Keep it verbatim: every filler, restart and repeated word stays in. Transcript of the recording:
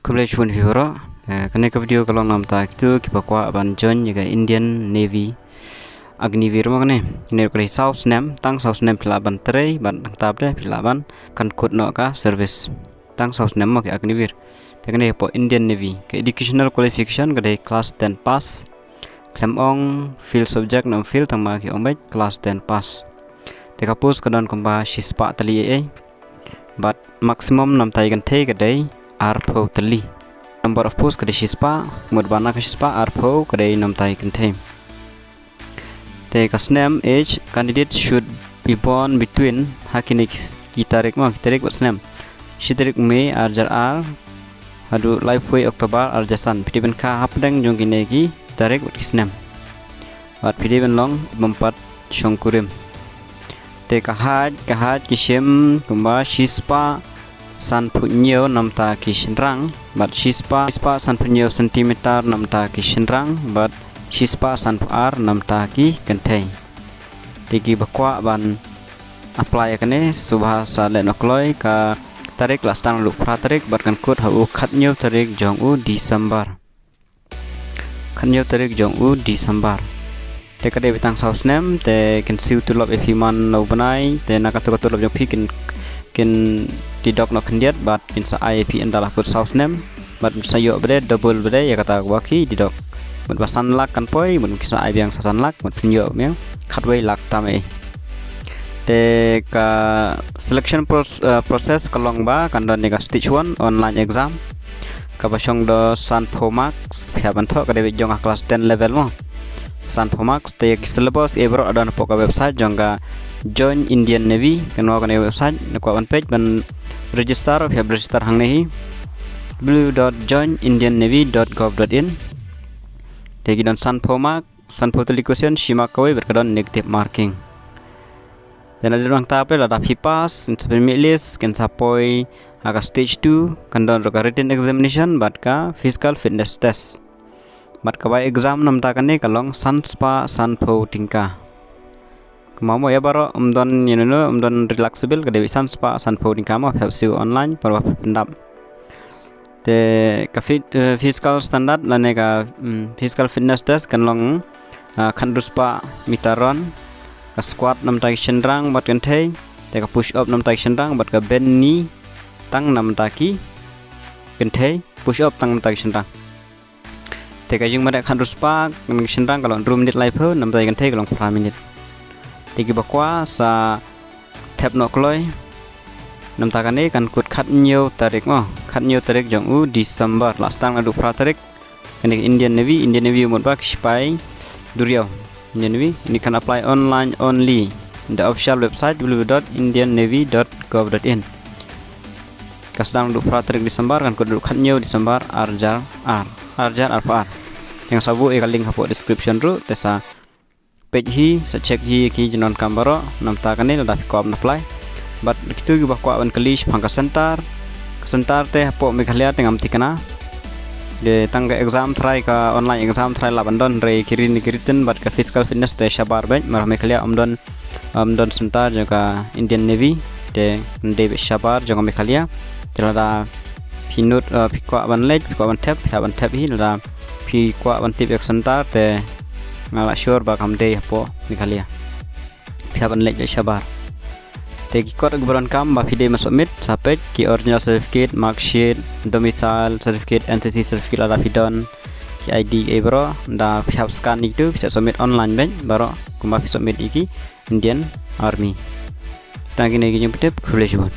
Khublei shibun ïa phi baroh. Eh, kane ka video ka long namta kito kiba kwah ban join ïa ka Indian Navy Agniveer mo kane. Kane ka dei saw snem, tang saw snem phi lah ban trei, ban tang tap de phi lah ban kan kut noh ka service. Tang saw snem mo ki Agniveer. Te kane hapoh Indian Navy. Ka educational qualification ka dei class ten pass. Khlem ong fail subject ne ym fail, tang ma ki ong beit class ten pass. Te ka post ka don kumba shispah tylli ei ei. Bad maximum namta ki kynthei ka dei arphew tylli. Number of post ka dei shispah, mut ba na ka shispah arphew ka dei namta ki kynthei. Te ka snem, age, candidate should be born between, ha kine ki, ki tarik mo, ki tarik bad snem. Shi tarik May ar hajar ar haduh laiphew October ar hajar san. Phi dei ban kha hapdeng jong kine ki tarik bad ki snem. Bad phi dei ban long bym pat shongkurim. Te ka height, ka height ki shim kumba shispah sanphew hynñiew namta ki shynrang bad shispah, shispah sanphew hynñiew centimeter namta ki shynrang bad shispah sanphew ar namta ki kynthei. Te kiba kwah ban apply ïa kane, sngewbha sa leh noh kloi. Ka tarik la sdang naduh phra tarik bad kan kut ha u khathynñiew tarik jong u December. Khathynñiew tarik jong u December. Te ka dei beit tang saw snem, te kin siew tulop ïa phi man la u bnai, te na kato ka tulop jong phi kin, kin deduct noh khyndiat bad kin sa ai ïa phi ynda la kut saw snem. Bad sa ïoh beit double beit ïa kata kaba ki deduct. Mut ba san lak kan poi, mut kin sa ai biang sa san lak, mut phin ïoh biang khatwei lak tam ei. Te ka selection pros-, eh, process ka long ba kan don ïa ka stage one online exam. Kaba shong da sanphew marks, phi hap ban thoh, ka dei beit jong ka class ten level mo. Sanphew marks, te ki syllabus ei baroh la don hapoh ka website jong ka Join Indian Navy, kane ka website, na kwah ban peit ban register, phi hap register hangne hi. W W W dot join indian navy dot gov dot in. Te ki don sanphew mark, sanphew tylli question, shi mark kawei bad ka don negative marking. Te na dang tap lada phi pass, kin sa pynmih list, kin sa poi ha ka stage two, kan don ruh ka written examination bad ka physical fitness test. Bad ka bai exam namta kane ka long san spah sanphew tyngka. Kumba mo ïa baroh, ym don ïa no no, ym don relaxable, ka dei beit san spah sanphew tyngka mo, phi hap siew online, parabangeit phi pyndap. Te ka fit-, eh, physical standard lane ka, mm, physical fitness test kan long, ah, khathynriew spah meter run, ka squat namta ki shynrang bad kynthei, te ka push up namta ki shynrang bad ka bend knee tang namta ki kynthei, push up tang namta ki shynrang. Te ka jingmane khathynriew spah namta ki shynrang ka long hynriew minit laiphew, namta ki kynthei ka long phra minit. Te kiba kwah sa thep noh kloi, namta kane kan kut khathynñiew tarik mo, khathynñiew tarik jong u December, la sdang naduh phra tarik. Kane ka Indian Navy, Indian Navy mut ba ki shipai duriaw. Indian Navy, and you can apply online only in the official website W W W dot indian navy dot gov dot in. Ka sdang naduh phra tarik December, kan kut naduh khathynñiew December, ar hajar ar, ar hajar arphew ar. Te ngan sa buh ïa ka link hapoh description ruh, te sa peit hi, sa check hi ki jingdonkam baroh, namta kane lada phi kwah ban apply. Bad kito kiba kwah ban kylli shaphang ka center, ka center te hapoh Meghalaya te ngam thikna. Te tang ka exam tharai, ka online exam tharai lah ban don, hynrei ki written, ki written bad ka physical fitness te shabar beit, namar Meghalaya ym don, ym don center jong ka Indian Navy, te ym dei beit shabar jong ka Meghalaya. Te lada phi nud, eh, phi kwah ban leit, phi kwah ban thep, phi hap ban thep hi, lada phi kwah ban tip ïa ka center te nga la sure ba kam dei hapoh Meghalaya. Phi hap ban leit beit shabar. Te ki kot kiba donkam ba phi dei ban submit, sa peit ki original certificate, mark sheet, domicile certificate, N C C certificate lada phi don, ki I D ei baroh, da phi hap scan ïa kitu, phi sa submit online beit baroh, kumba phi submit ïa ki Indian Army. Tang kine ki jingpyntip, khublei shibun.